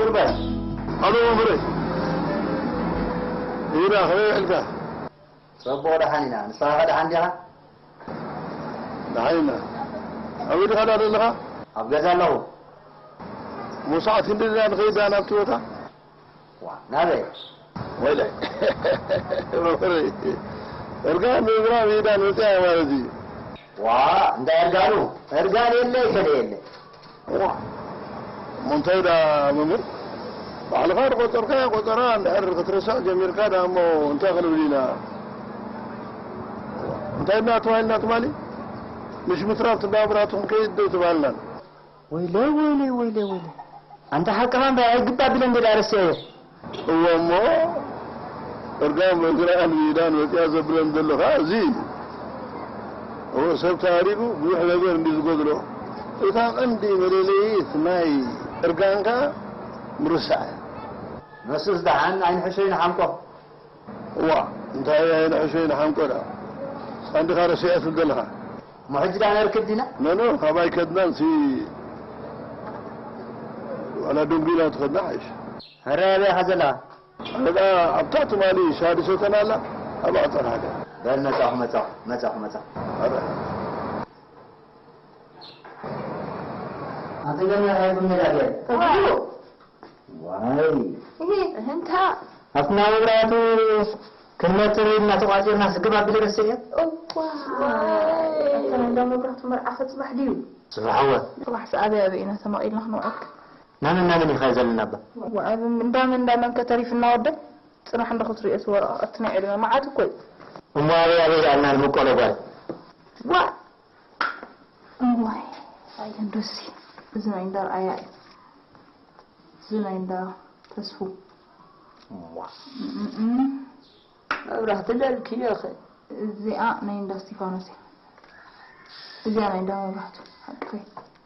ቁርባን። ኣሎ መምህረይ። ኢዳ ከመይ ውዕልካ? ጽቡቕ ደሓን ኢና። ንስኻ ከ ደሓን ዲኻ? ደሓን ኢና። ኣበይ ዲኻ ዳ ዘለኻ? ኣብ ገዛ ኣለኹ። ሞ ሰዓት ክንደይ ኢና ንኸይድ ዳ ናብቲ ቦታ? ዋ፣ ናበይ? ወይለይ። መምህረይ። እርጋን ምብራም ኢዳ ንወጽያ ማለት እዩ። ዋ፣ እንታይ እርጋኑ? እርጋን የለ፣ ገለ የለ። ዋ፣ እሞ እንታይ ዳ መምህር? ባዕልኻ ዝቆጸርካዮ ቆጸራ እንድሕር ክትርስዕ ጀሚርካ ዳ እሞ እንታይ ክንብል ኢና? እንታይ እና ተባሂልና ትማሊ? ምሽ ምትራፍ ትናብራቱ ክንከይድ ዶ ተባህልና? ወይለይ፣ ወይለይ፣ ወይለይ፣ ወይለይ። ኣንታ ሓቅኻ እምበር ኣይግባእ ቢለ እንደ ዳኣ ረሲዐዮ። እወ እሞ፣ እርጋን በግራን ብኢዳን ወፂኣ ዘብለን ዘሎ ኸዓ እዚ እዩ። እወ፣ ሰብ ተሃሪቡ ብዙሕ ነገር እንዲ ዝጎድሎ። እታ ቀንዲ መለለዪት ናይ እርጋንካ ምርሳዕ እያ። ንሱስ ደሓን ኣይንሕሾ ይንሓምቆ። እዋ፣ እንታይ ኣይንሕሾ ይንሓምቆ ደኣ። ንስኻ እንዲኻ ረሲዐ ትብል ዘለኻ። እሞ ሕጂ ደኣ ነርክብ ዲና? ኖ፣ ኖ፣ ካባይ ከድናን ሲ ዋላ ደንጉይና ትኸድና ሓይሽ። ሕራይ ኣበይ ኢኻ ዘለኻ? ኣነ ደኣ ኣብታ ትማሊ ሻሂ ዝሰተና ኣላ፣ ኣብኣ ጸናሕካ። በል መጻኹ፣ መጻኹ፣ መጻኹ፣ መጻኹ። ኣረ። ኣንተ ገና ኣይኩም ነዳገ። ተብሉ። ዋይ። እህ፣ እንታ። ኣብትና መብራቱ ክንመትር ኢልና ተቋጺርና ስግብ ኣቢለ ረሲዐ። እዋ። ዋይ። ኣንተ ናይ እንዳ መብራቱ መርዓ ክጽባሕ ድዩ? ጽባሕ እወ። ጽባሕ ሰኣበይ ኣበይ ኢና ተመቒልና ክንውዕል? ናመን ናመን ኢኻ ዘለና እባ? እዋ፣ ኣብ እንዳመን እንዳመን ከተሪፍና ወደ? ጽባሕ እንዶ ክትሪኦ እቲ ወረቐት ናይ ዕድመ መዓት እኮ እዩ። እሞ ኣበይ ኣበይ ደኣ እና ንምቀሎ ጓል? ዋ። እዋይ፣ ኣየን ዶሲ። እዚ ናይ እንዳ ርኣያ እዩ። እዚ ናይ እንዳ ተስፉ። እዋ። እም፣ እም። መብራህቲ ለልክዮ ኸ? እዚኣ ናይ እንዳ እስቲፋኖስ እያ። እዚኣ ናይ እንዳ መብራህቱ። ሓቅኸይ።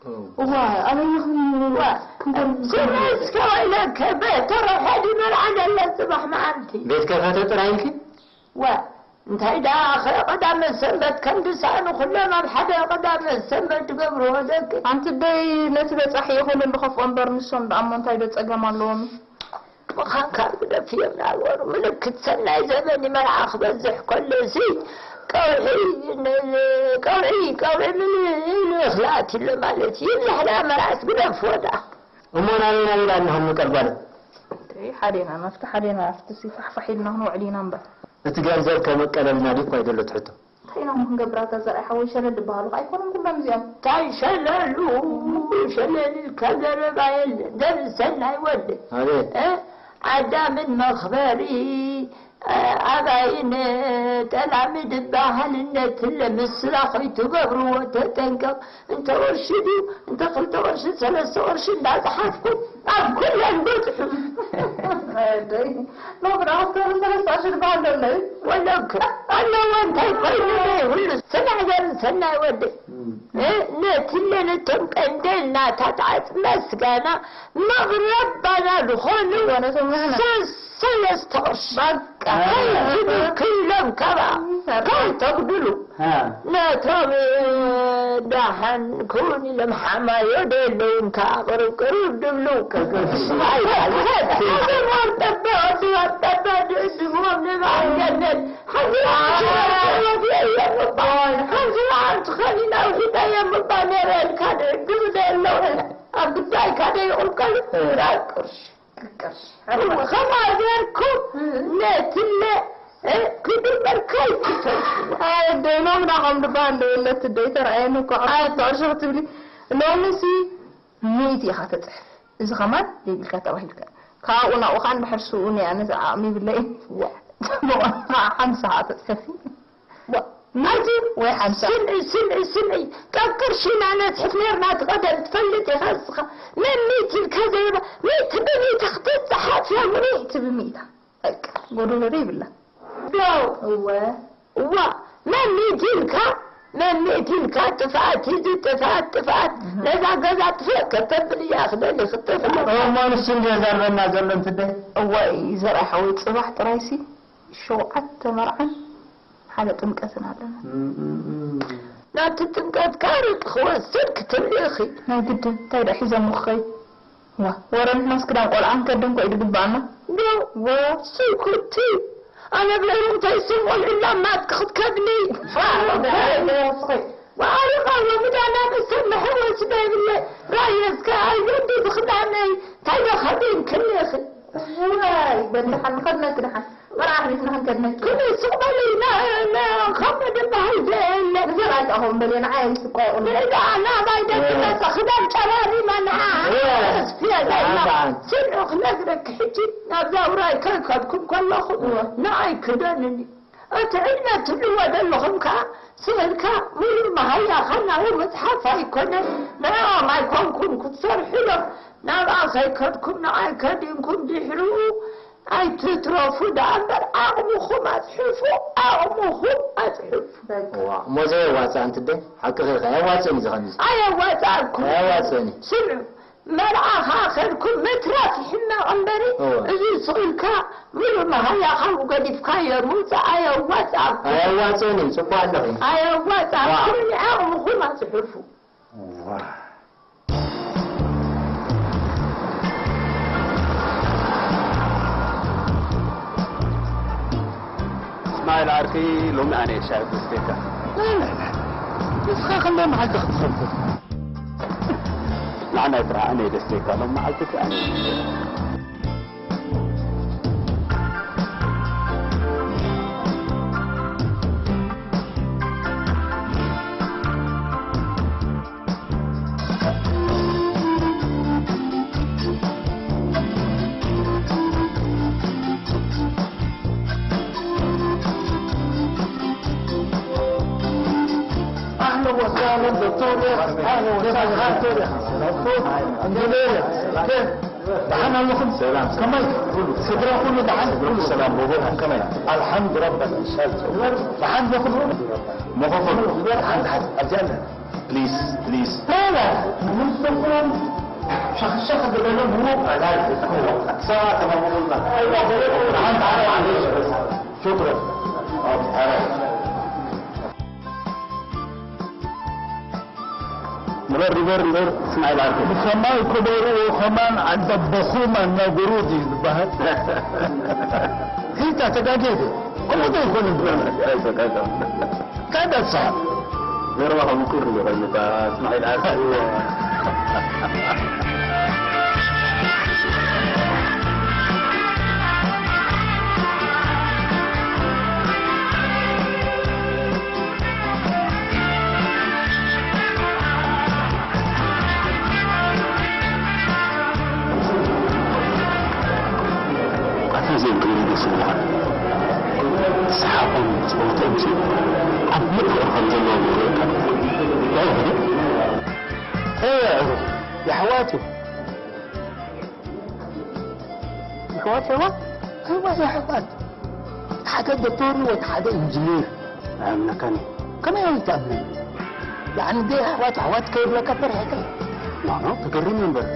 ኦ። እዋ፣ ኣበይ ይኹን? ዋ፣ እንተ-፣ ስለ እስከ ወይለከ፣ ቤት ተረፈ ድመርዓ ዘለ ጽባሕ መዓልቲ። ቤት ከፈተ ጥራይ ኢልኪ? ዋ፣ እንታይ ደኣ ኸ ቀዳመ ሰንበት ከም ድሳኑ ኩሎም ኣብ ሓደ ቀዳመ ሰንበት ትገብርዎ ደቂ። ኣንቲ ደይ ነቲ በጻሒ ይኹን እንድኸፍኦ እምበር ንሶም ደኣ እሞ እንታይ ዶ ጸገም ኣለዎም? ምዃንካ ግደፍ እዮም ናበሩ። ምልክት ሰናይ ዘበን መርዓ ክበዝሕ ከሎ ሲ ቀውዒ፣ ን-፣ ቀውዒ፣ ቀውዒ ምን ኢሉ ይኽልኣት ኢሎ ማለት እዩ። ይብዛሕ ደኣ መርዓስ ግደፍዎ ደኣ። እሞ ናበይ ናበይ ደኣ እንኾን ምቀል ጓለይ? እይ፣ ሓዴና ናብቲ ሓዴና ናብቲ ሲ ፋሕፋሕ ኢልና ክንውዕል ኢና እምበር። እቲ ገንዘብ ከመቀለልና ድዩ እኳ ይደሎ ትሕቶ? እንታይ ኢና እሞ ክንገብር ኣታ ዘርኣይ ሓወይ፣ ሸለል ዝበሃሉ ከ ኣይኮኑን ኩሎም እዚኦም? እንታይ ሸለሉ? ሸለል ኢልካ ዘረባ የለን። ደብል ሰናይ ወደይ። ኣቤት። እ? ዓዳምን መኽበሪ፣ እ፣ ኣባይን ጠላሚ ድበሃል እነትለ ምስላ ከይትገብርዎ ተጠንቀቕ። እንተ ቅርሺ ድዩ፣ እንተ ክልተ ቅርሺ፣ ሰለስተ ቅርሺ እንዳጸሓፍኩ ኣብ ኩለን በጽሑ። ኣደይ፣ ሎሚ ደኣ ክልተ ሰለስተ ቅርሺ ዝበሃል ዘሎ እዩ። ወለክ ኣለዎ፣ እንታይ ኮይኑ ደይ፣ ሁሉ ሰናይ ዘር ሰናይ ወደይ። እም። እ፣ ነትለ ነቶም ቀንደልናታት ኣጽመ ስጋና መቕረባና ዝኾኑ ወነቶም ንሕና። ሰ-፣ ሰለስተ ቅርሺ። በቃ። ከይትብክሎም ከባ፣ እ፣ ከይተጉድሉ። እ። ነቶም ደሓን ኩን ኢሎም ሓማዮ ደለውን ከዓ ቅርብ ቅርብ ድብሉ። ቅርብ ቅርብ። ኣይ፣ ኣይ፣ ኣይ፣ ኣይ፣ ጠበ፣ ወዲ ጠበ፣ ድዕድምዎም ንበዓል ገነት። ሓንቲ በዓል ትኸኒ ነዊሕ እየ ምባ ነይረ ኢልካ ድዕድም ደለውን ኣብ ጉዳይካ ደይቕልቀሉ። ራቅ ቅርሺ። ቅርሺ። እወ፣ ከምኣ ጌርኩም ነትለ፣ እ፣ ክድመር ከይትተርፍዋ። ኣይ፣ ኣደይ፣ ሎሚ ዳ ከም ድበሃል ዶ የለት፣ ኣደይ፣ ተራእየኒ እኮ፣ ኣብ ኣይ። ክልተ ቅርሺ ክትብሊ። ሎሚሲ ሚእቲ ኢኻ ተጽሕፍ። እዚ ኸማን የብልካ ተባሂልካ። ካብኡ ናብኡ ኸኣ እንድሕር ስኡ ነይ፣ ኣነ ዓቕሚ ይብለይን። ዋ። ሓምሳ ኸኣ ተጽሕፊ። ዋ፣ ኣቲ ወይ ሓምሳ። ስምዒ፣ ስምዒ፣ ስምዒ። ካብ ቅርሺ ኢና ነጽሕፍ ነርና፣ እቲ ቀደም ትፈልጥ ኢኻ እስኻ። መን ሚእቲ ኢልካ ዘይባ፣ ሚእቲ ብሚእታ ክትጸሓፍ እያ፣ ሚእቲ ብሚእታ። በቃ፣ ጎደሎ ዶ ይብላ? ዶ? እወ። እዋ፣ መን ሚእቲ ኢልካ፣ መን ሚእቲ ኢልካ፣ ጥፍኣት እዩ፣ ጥፍኣት፣ ጥፍኣት። እህ። ነዛ ገዛ ጥፍእ ከተብል እያ፣ ክደሊ ክትጥፍእ። እሞ ንሱ እንድዮ ዘርበና ዘሎ እንትደ? እዋይ፣ ዘርኣይ ሓወይ፣ ጽባሕ ጥራይሲ ሸውዓተ መርዓን ሓደ ጥምቀትን ኣለና። እም፣ እም፣ እም። ናብቲ ጥምቀትካ ርቂ ክወስድ ክትርኢ ኢኺ። ናይ ግድን፣ እንታይ ደኣ ሒዘሞ ክኸይድ? ዋ፣ ወረ ንሕናስ ክዳን ቆልዓ ክንከድን ኮ እዩ ዝግባኣና። ዶ? ዋ፣ ስኩቲ። ኣነ ብዕሩምተይ ስም ቆልዑ ላማት ክኽትከብኒ። ዋዕሪቓ ሎሚ ዳና መስተን መሕወሲ ዶ ይብለይ። ራየስከ ኣይወዲ ዝኽዳነይ። እንታይ ዶ ከብድን ክልእኺ? ዋይ፣ በል ደሓን ንኸድነኪ ደሓን። መርዓ ኣሕሊፍና ክንከድነኪ። ክልእ ስቕ በሊ፣ ና፣ ና፣ ከምኡ ዝበሃል ዘየለ። ንዘር ኣይጠኹም በል፣ ንዓይ ኣይስቆ ይኹን። ንዳ ናባይ ደቂ መጸ ክዳን ጨራሪማ ንዓ። የስ። ተስፍየ ዘይና። ኣባን። ስምዑ ክነግረኪ ሕጂ፣ ናብዛ ውራይ ከይከድኩም ከለኹም፣ እወ። ንዓይ ክደንኒ። እቲ ዕድመ ትብልዎ ዘለኹም ከኣ፣ ስቕ ኢልካ ምሉእ መሃያኻ ናብኡ ምጽሓፍ ኣይኮነን። ንዕኦም ኣይኮንኩም ክትሰርሑ ኢሎም ናብኣ ከይከድኩም፣ ንዓይ ከዲንኩም ድሕርኡ ኣይትትረፉ ደኣ እምበር፣ ዓቕምኹም ኣጽሕፉ፣ ዓቕምኹም ኣጽሕፉ። በቃ። ዋ፣ እሞ ዘየዋጽእ ኣንቲ ኣደ፣ ሓቅኺ ኢኺ፣ ኣየዋጽእን እዩ ከምዚ። ኣየዋጽኣኩም። ኣየዋጽእን እዩ። ስምዑ፣ መርዓ ከኣ ከድኩም ምትራፍ ይሕመቕ እምበሪ፣ እወ። እዚ ስቕ ኢልካ ምሉእ መሃያኻ ገዲፍካዮ ምውጻእ ኣየዋጽኣኩም። ኣየዋጽእን እዩ፣ ጽቡቕ ኣለኺ። ኣየዋጽኣኩም፣ ዋ። ንዓቕምኹም ኣጽሕፉ። ዋ። እስማኤል ዓርከይ፣ ሎሚ ኣነ እየ ሻሂ ደስቴካ። ንስኻ ክንደይ መዓልቲ ክትሰክር? ንዓናይ ጥራሕ ኣነ እየ ደስቴካ፣ ሎም መዓልቲ እቲ ኣነ እየ ደስቴካ። أهلا وسهلا دكتور، يا أهلا وسهلا دكتور، يا دكتور. الحمد لله. كيف؟ دحين لكم؟ سلام. كمان؟ سدرا كله دحين؟ كله سلام. باباكم كمان؟ الحمد ربنا إن شاء الله. دحين لكم؟ مغفر. الحمد حاج الجنة. بليز، بليز. لا، لا. نصكم شخشخة بلد مو قلال. ساعة تمام والله. أيوة، بلد. دحين تعالوا عليه. شكرا. أوكي، تعالوا. ንበር፣ ንበር፣ ንበር፣ እስማዒል ዓርከይ። ብሰማይ ክበሩ ከማን ዓደቦኹም ኣናግሩ ድዩ ዝበሃል? ሂታ ተጋጌ ድዩ? ከምኡ ዶ ይኮን ዝበሃል? ኣይዞህ፣ ኣይዞህ። እንታይ ደሳል? ዘረባኻ ምቁር እዩ ኮይኑ፣ እታ እስማዒል ዓርከይ። ኣታ እዚኦም ክብሉ ደስ ይብሉኻ። ሰሓቖም፣ ጸወታኦም ሲ ዓቢ ፍቕሪ ከም ዘለዎም የርእየካ። እንታይ ይብሉ? እንታይ የዕሩኽ? የሕዋት እዮም። የሕዋት የዋ? እዋ የሕዋት። ሓደ ዶክተር ወዲ ሓደ ኢንጂነር። ኣይኣምነካን እየ። ከመይ ኣይትኣምነኒ? ያዕኒ ደይ ኣሕዋት ኣሕዋት ከይብለካ ፈሪሐካ? ኖ፣ ኖ፣ ተገሪመ እምበር።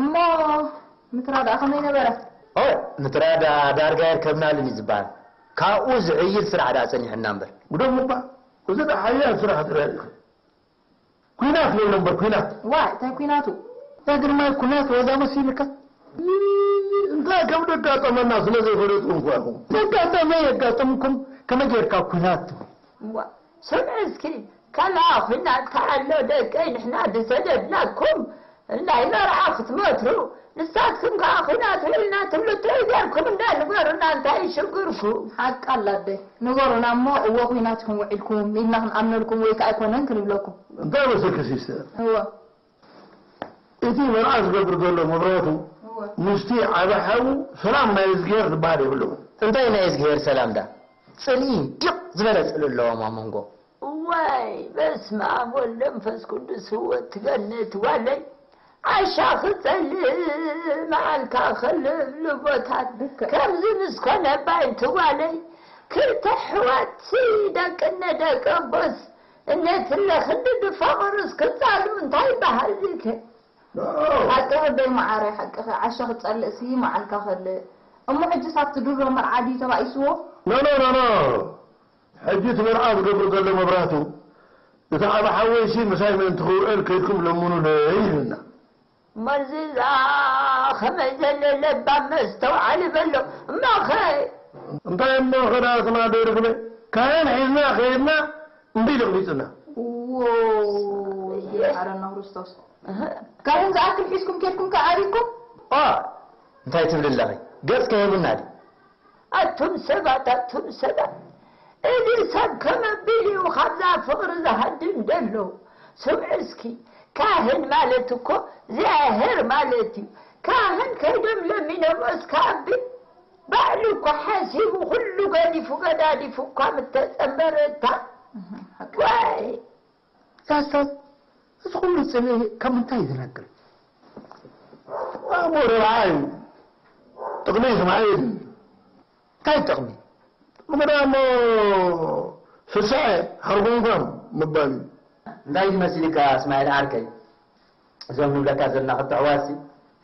እሞ ምትራድኣ ከመይ ነበረ? ኦ፣ ምትራድኣ ዳርጋ የርከብናሉን እዩ ዝበሃል። ካብኡ ዝዕይል ስራሕ ደኣ ጸኒሑና እምበር። ግደሙ እባ፣ እዚ ደኣ ሓያል ስራሕ ጥራይ እዩ። ኲናት ንብሎ እምበር ኲናት። ዋይ፣ እንታይ ኲናቱ? እንታይ ግርማይ ኲናት ወዛ መሲልካ? እንታይ ከም ደጋጠመና ስለ ዘይፈለጥኩም እኳ ኢኹም። ዘጋጠመ የጋጥምኩም፣ ከመይ ጌርካ ኲናት ትብል? እዋ፣ ስምዒ እስኪ፣ ከላ ኹናት ከኣሎ ደቀይ ንሕና ዝሰደድናኩም፣ እንዳይ መርዓ ክትመትሩ፣ ንሳትኩም ከኣ ኹናት ውዒልና ትብሉ ትዕዘብኩም እንዳ ንገሩና፣ እንታይ እዩ ሽግርኩም? ሓቂ ኣላ ኣደይ፣ ንገሩና እሞ፣ እወ ኹናት ኢኹም ውዒልኩም ኢልና ክንኣምነልኩም ወይ ከኣ ኣይኮነን ክንብለኩም። እንታይ መሰልኪ ሲስተር? እወ። እቲ መርዓ ዝገብር ዘሎ መብራቱ እወ። ምስቲ ዓቢ ሓዉ ሰላም ናይ እዝግሄር ዝበሃል የብሉን። እንታይ ናይ እዝግሄር ሰላም ዳ? ጽልኢ ዲቕ ዝበለ ጽልኢ ኣለዎም ኣብ መንጎ። እዋይ፣ በስመ ኣብ ወልድ መንፈስ ቅዱስ ህይወት ትገነት ጓለይ። ዓሻ ክጸልእ መዓልካ ከልብ ልቦታት ከምዚ ምስ ኮነ ባይንቲ ጓለይ ክልተ ኣሕዋትሲ ደቅነ ደቂ ኣቦስ እነትለ ክንዲ ድፋቕሩስ ክጻሉ እንታይ ይበሃል ዚከ? ሓቅኺ በይ መዓረይ ሓቅኺ ዓሻ ክጸልእሲ መዓልካ ከልእ። እሞ ሕጅስ ኣብቲ ድሮ መርዓ ድዩ ተባኢስዎ? ኖ ኖ ኖ ኖ ሕጂ እቲ መርዓ ዝገብሩ ዘሎ መብራህቱ እቲ ዓቢ ሓወይሲ ምሳይ ምእንቲ ክውዕል ከይድኩም ለምኑለይ ኢሉና። መርዝዛ ከመይ ዘለ ለባም መስተውዓሊ በሎ እማኸ። እንታይ እሞ ኸዳ ስማ ዶ ርግበ ካህን ሒዝና ከይድና እምቢ ኢሉ ቅቢጽና። ዎ ይሓረና ክርስቶስ። ካህን ዝኣክል ሒዝኩም ኬድኩም ከ ኣበይኩም? ኦ እንታይ ትብሊ ኣለኺ? ገጽ ከ ሂቡና ድዩ? ኣቱም ሰባት ኣቱም ሰባት፣ እዚ ሰብ ከመ ኣቢሉ እዩ ኻብዛ ፍቕሪ ዝሃድም ደሎ? ስምዑ እስኪ፣ ካህን ማለት እኮ እግዚኣብሔር ማለት እዩ። ካህን ከይዶም ለሚኖምስ ከኣቢ? ባዕሉ እኮ ሓሲቡ ኩሉ ገዲፉ ገዳዲፉ እኳ ምተጸንበረ እታ ዋይ ዛስታዝ እዚ ኩሉ ጽልኢ ካብ ምንታይ እዩ ዝነቅል? ኣሞ ረብዓ እዩ ጥቕሚ እስማዒል እንታይ ጥቕሚ? ጥቕሚ ደኣ እሞ ፍስሐ ሓርጎምኳም ምባል እዩ። እንታይ እዩ መሲልካ እስማዒል ዓርከይ? እዞም ንብለካ ዘለና ክልተ ኣሕዋትሲ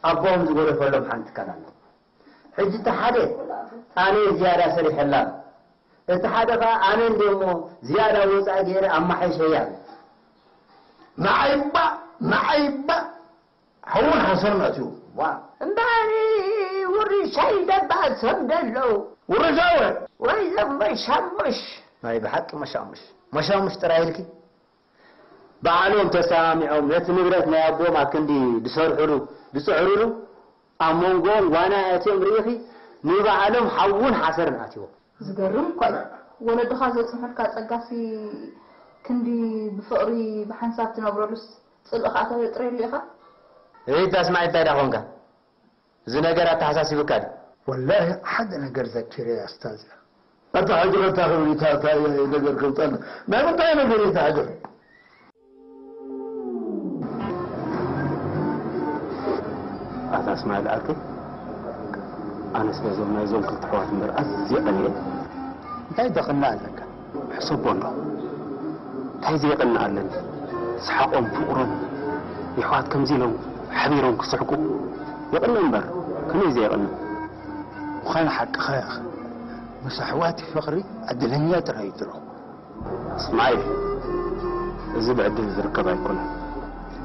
ኣቦኦም ዝጎደፈሎም ሓንቲ ትካል ኣላ። ሕጂ እቲ ሓደ ኣነ ዝያዳ ሰሪሐላ እቲ ሓደ ኸኣ ኣነ እንድየ እሞ ዝያዳ ወጻኢ ገይረ ኣማሓይሸያ። ንዓይ እባ ንዓይ እባ ሓውን ሓሰርን ኣትዩ። እምበኣር ውርሻ ይደባእሶም ደለዉ። ውርሻ ወ? ወይ ዘም መሻሙሽ። ናይ ብሓቂ መሻሙሽ መሻሙሽ ጥራይ ኢልኪ? ባዕሎም ተሰማሚዖም ነቲ ንብረት ናይ ኣቦኦም ኣክንዲ ዝሰርሑሉ ዝጽዕሩሉ ኣብ መንጎኦም ዋና ኣእትዮም ርኢኺ ንባዕሎም ሓውን ሓሰርን ኣትይዎም። ዝገርም እኳ እዩ። ወለድኻ ዘጽንሑልካ ጸጋሲ ክንዲ ብፍቕሪ ብሓንሳብ ትነብረሉስ ጽልኢ ኸኣ ተበጥረሉ ኢኻ። እይ ኣስማዒ እንታይ ደኣ ኾንካ? እዚ ነገር ኣተሓሳሲቡካ ድዩ? ወላሂ ሓደ ነገር ዘኪረ ኣስታዝ። ኣታ ሕጂ ከታ ክብል እታ እታ ነገር ክብጠና ናይ ምንታይ ነገር እዩ እታ ሕጂ? ኣታ እስማዒል ዓርከይ ኣነስ ነዞም ናይዞም ክልተ ኣሕዋት እምበር ኣዝየ ቀንየ። እንታይ ደቕና ኣለካ? ሕሰቦ እንዶ እንታይ ዘየቕንእ ኣለኒ? ሰሓቖም ፍቕሮም የሕዋት ከምዚ ኢሎም ሓቢሮም ክስሕቁ የቕንእ እምበር ከመይ ዘየቕንእ? ምዃን ሓቅኻ ኢኻ። ምስ ኣሕዋት ፍቕሪ ዕድለኛ ጥራይ እዩ ትረኽቦ። እስማዒል እዚ ብዕድል ዝርከብ ኣይኮነን።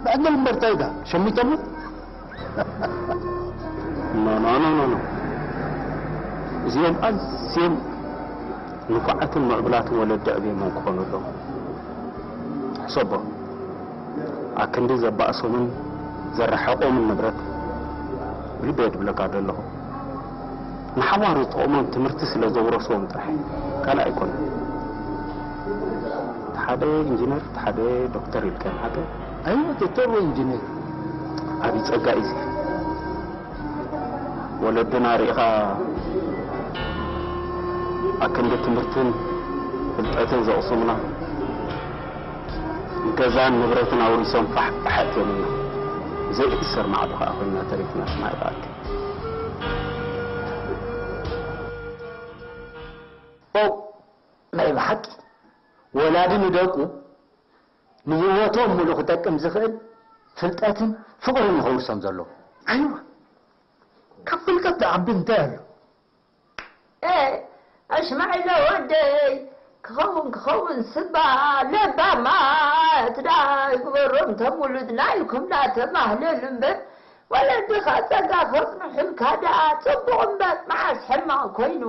ብዕድል እምበር እንታይ ኢኻ ሸሚቶሞ? ኖ ኖ ኖ ኖ እዚኦም ኣዝዮም ንፉዓትን ምዕቡላትን ወለዲ ኣዕብዮሞም ክኾኑ ኣለዎም። ሕሰቦ ኣክንዲ ዘባእሶምን ዘረሓቖምን ንብረት ብልበይ ድብለካ ደለኹ። ንሓዋሩ ዝጠቕሞም ትምህርቲ ስለ ዘውረስዎም ጥራሕ እዩ። ካልእ ኣይኮነን። እቲ ሓደ ኢንጂነር እቲ ሓደ ዶክተር ኢልካዮም ሓቀይ? ኣይወ ዶክተር ወይ ኢንጂነር። ዓብዪ ጸጋ እዩ እዚ። ወለድና ርኢኻ ኣክንዲ ትምህርትን ፍልጠትን ዘቕስሙና ንገዛን ንብረትን ኣውሪሶም ፋሕ ፋሕ ኣእትዮምና። ዘይእሰር ማዕዶ ኸኣ ኮይንና ተሪፍና ስማዒ በኣኪ። ኦው ናይ ብሓቂ ወላዲ ንደቁ ንህይወቶም ምሉእ ክጠቅም ዝኽእል ፍልጠትን ፍቕርን እዩ ከውርሶም ዘለዎ። ኣይዋ ካብ ፍልጠት ዝዓቢ እንታይ ኣሎ? ኣሽማዒለ ወደይ ክኸውን ክኸውን ስባ ለባማት ደኣ ይግበሮም ተም ውሉድና ኢልኩም ደኣ ተማህለሉ እምበር ወለድኻ ጸጋ ከጽንሑልካ ደኣ ጽቡቕ እምበር መዓስ ሕማቕ ኮይኑ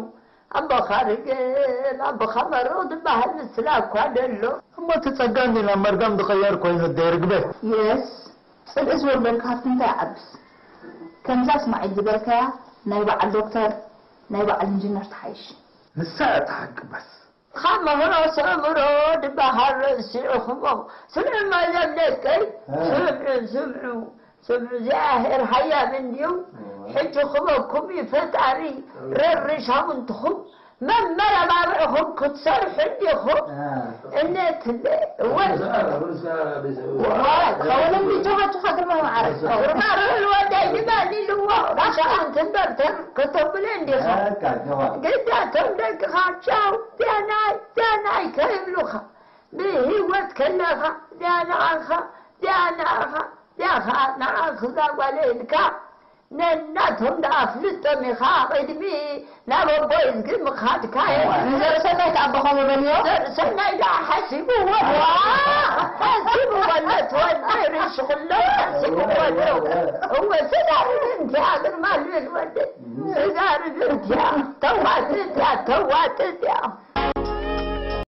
ኣቦኻ ርግም ኣቦኻ መርቕ ዝበሃል ምስላ እኳ ደሎ። እሞ እቲ ጸጋ እንዲ ናብ መርገም ዝቕየር ኮይኑ ደይ ርግበ። የስ ጽልኢ ዝወርደልካ ሃብቲ እንታይ ይዓብስ? ከምዛ እስማዒል ዝበልካያ ናይ በዓል ዶክተር ናይ በዓል ኢንጂነር ትሓይሽ። ንሳ እያ ትሓቂ በስ። ካብ ምህሮስ ኣእምሮ ድበሃል ረሲዕኹሞ። ስምዑ እሞ እዞም ደቀይ፣ ስምዑ፣ ስምዑ፣ ስምዑ፣ እግዚኣብሔር ሃያል እንድዩ፣ ሕጂ ክበኩም እዩ ፈጣሪ፣ ረርሻውንትኹም መመረባብዕኹም ክትሰርሑ እንዲኹም። እነትለ እወ። ክኸውን እንዲ ጆኻ ጆኻ ግርማ መዓረይ። ግርማ ርህል ወደይ ንበል ኢልዎ። ራሻ ኣንትን በርተን ከተብለ እንዲኻ። ግዳቶም ደቅኻ ቻው፣ ዳናይ፣ ዳናይ ከይብሉኻ። ብህይወት ከለኻ ዳናኻ፣ ዳናኻ፣ ዳኻ ንዓኽ እዛ ጓል ኢልካ ነናቶም ደኣ ኣፍልጦም ኢኻ። ቅድሚ ናብ ኣቦይ እዝጊ ምኻድካ እየ። ንዘርእሰናይ ተኣቦ ከምኡ በልዮ። ዘርእሰናይ ደኣ ሓሲብዎ። ሓሲብዎ ኣሎ፣ ትወደይ ርእሲ ኩሎም ሓሲብዎ ኣሎ። እወ፣ ስጋርድ እንቲያ ግርማ ልብል ወደይ። ስጋርድ እንቲያ፣ ተዋጥጥ እያ፣ ተዋጥጥ እያ።